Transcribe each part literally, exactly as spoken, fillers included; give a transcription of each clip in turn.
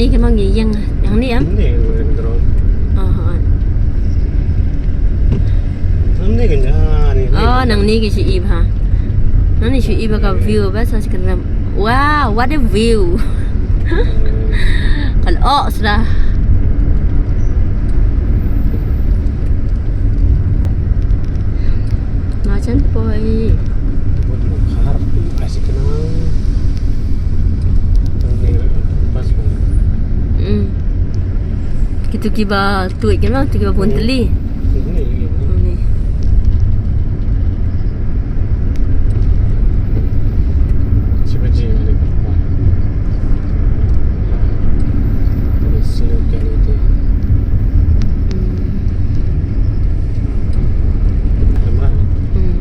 Ni ka mang ye yang, yang ni em? Ni, ni, ni, ni. Oh, oh. Ni, ni, ni, ni, ni. Oh, nang ni ki shi ib ha. Nang ni shi ib ka view ba sa shi kan ram. Wow, what a view. Kal oh sra. Majan poi. Buat mukhar, asik kenal. Ini pas. Hmm. Kitu kiba tuit kan bang, tu kiba bun teli. Ini, ini. Ini. Siapa je ni? Ada slow kali tu. Hmm. Nampak? Hmm.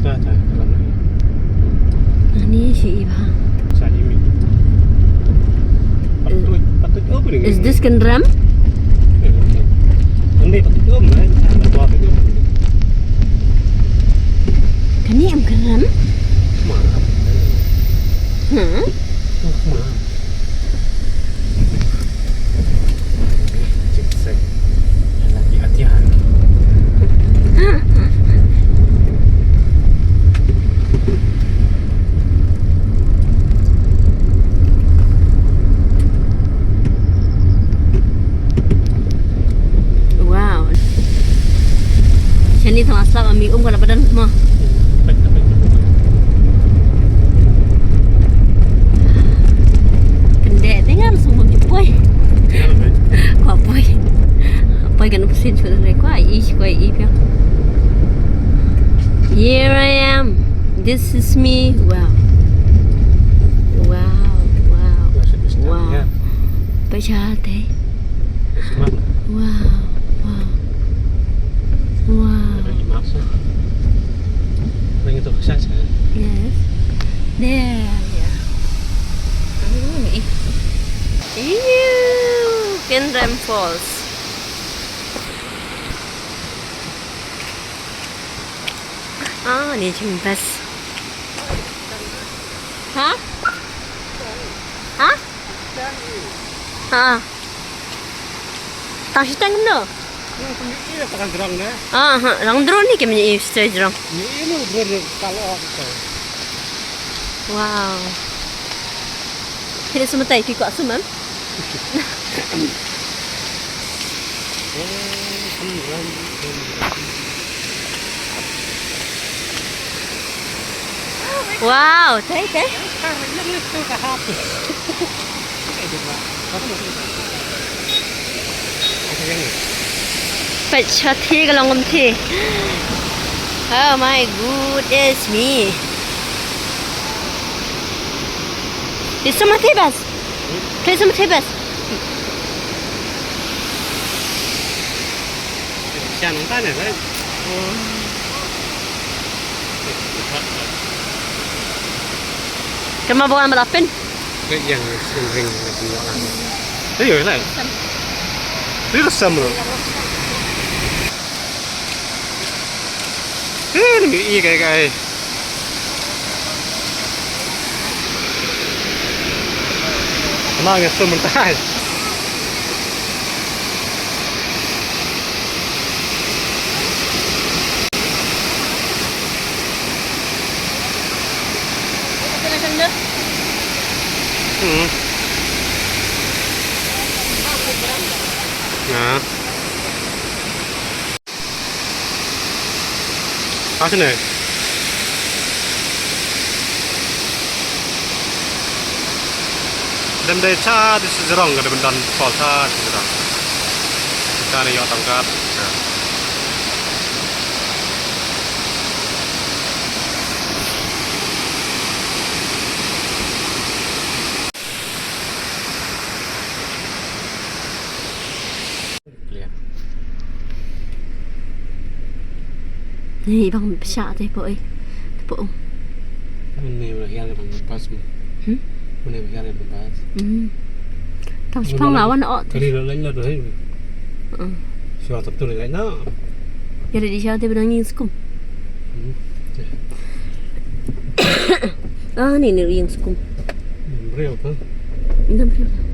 Sa, sa, sa, sa. Ani shi iba. Sa imi. Patut, patut apa ni? Is this kan ram? Ande patut apa ni? Patut apa ni? Kani em kan ram? Mana? Huh? Mana? Wow. Shani thong aslap ami um kala badan mo. Kende dengan semua poi. Kau poi. Poi kan pusing sudah naik kau ai, kau ai pia. Here I am. This is me. Wow. Wow. Wow. Wow. Pachate. Wow. Wow. Wow. Yes. There, yeah. Ew, Kinrem Falls. Ah, ni jing best. Ha? Ha? Ha? Tang shi tang kumno? Ni kum ni ila tang jrong ne. Ah, ha, rang drone ni kem ni stage jrong. Ni ila drone ni kalo kita. Wow. Kini semua tai ki ko asum em? Wow, tai, tai. Peit shathie ka long kumthie. Oh my goodness me. Peit shathie bas. Peit shathie bas. Sian nang tane, right? Kema bawa malapin. Right, yang sing ring, ring, ring. Ayo, lah. Ini resam loh. Eh, ini i kai kai. Mang ya sum tai. Hmm. Ya. Asne. Dem dei cha di sejrong ka dem don pol cha di sejrong. Cha ni yo tangkat. Ni bang pisa te po eh. Te po. Ni udah hial bang pas mo. Hmm? Mane ba ïa ri ba. Hmm. Tam shipang la wan ot. Kali la lain la tu hai. Hmm. Shuwa tap tu lain na. Ïa ri di sha te ba dang ïing skum. Hmm. Ah, ni ni ïing skum. Hmm, briew kan. Dang briew.